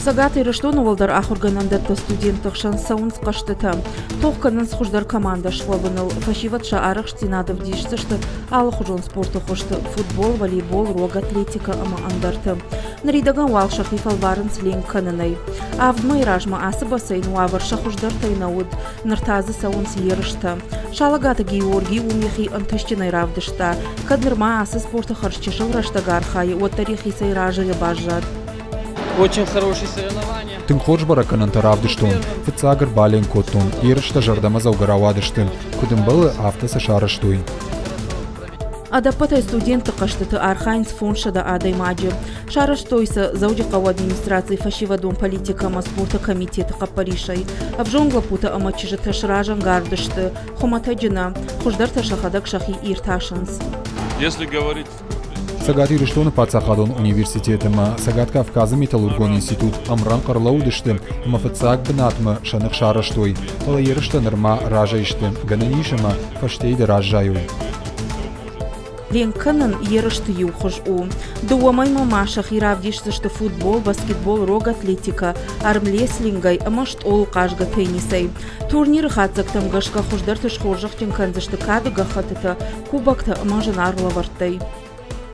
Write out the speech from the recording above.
Цӕгат Ирыстоны уӕлдӕр ахуыргӕнӕндӕтты студентты хсӕн цӕуынц хъӕзтытӕ. Тох кӕнынц хуыздӕр командӕ суӕвыныл. Фӕсивӕд сӕ арӕхстдзинад ӕвдисдзысты алыхуызон спорты хуызты – футбол, волейбол, рог атлетикӕ ӕмӕ ӕндӕрты. Ныридӕгӕн уал сӕхи фӕлварынц ленк кӕнынӕй. Авд мӕйы размӕ ацы бассейны уавӕр сӕ хуыздӕртӕй нӕ уыд. Ныр та дзы цӕуынц ерыстӕ. Салӕгаты Георгий уым йӕхи ӕнтыстджынӕй равдыста. Кӕд нырма ацы спорты хӕрзчысыл рӕстӕг архайы, уӕддӕр йӕхицӕй разыйӕ баззад. Очень хорошие соревнования. Тынг хорз бӕрӕггӕнӕнтӕ равдыстон. Фыццаг ӕрбаленк кодтон. Ерыстӕ зӕрдӕмӕдзӕугӕ рауадысты. Куыд ӕмбӕлы, афтӕ сӕ сарӕзтой. Ӕдӕппӕтӕй студентты хъӕзтыты архайынц 500 адӕймаджы. Сарӕзтой сӕ Дзӕуджыхъӕуы администрацийы фӕсивӕдон политикӕ ӕмӕ спорты комитеты хъӕппӕрисӕй. Ӕвзонг лӕппутӕ ӕмӕ чызджытӕ сразӕнгард сты хуымӕтӕджы нӕ, хуыздӕртӕ сӕхӕдӕг сӕхи иртасынц. Если говорить Цӕгат Ирыстоны паддзахадон университет ӕмӕ Цӕгат Кавказы металлургон институт ӕмрӕнхъ ӕрлӕууыдысты ӕмӕ фыццаг бынатмӕ сӕ ных сарӕзтой, фӕлӕ ерыстӕ нырма разӕй сты, гӕнӕн ис ӕмӕ фӕстейы дӕр аззайой. Ленк кӕнын ерысты иу хуыз у. Дыууӕ мӕймӕ ма сӕхи равдисдзысты футбол, баскетбол, рог атлетикӕ, армлеслингӕй ӕмӕ стъолы хъазгӕ теннисӕй. Турниры хатдзӕгтӕм гӕсгӕ хуыздӕрты схорзӕхджын кӕндзысты кады гӕххӕттытӕ, кубоктӕ ӕмӕ зынаргъ лӕвӕрттӕй.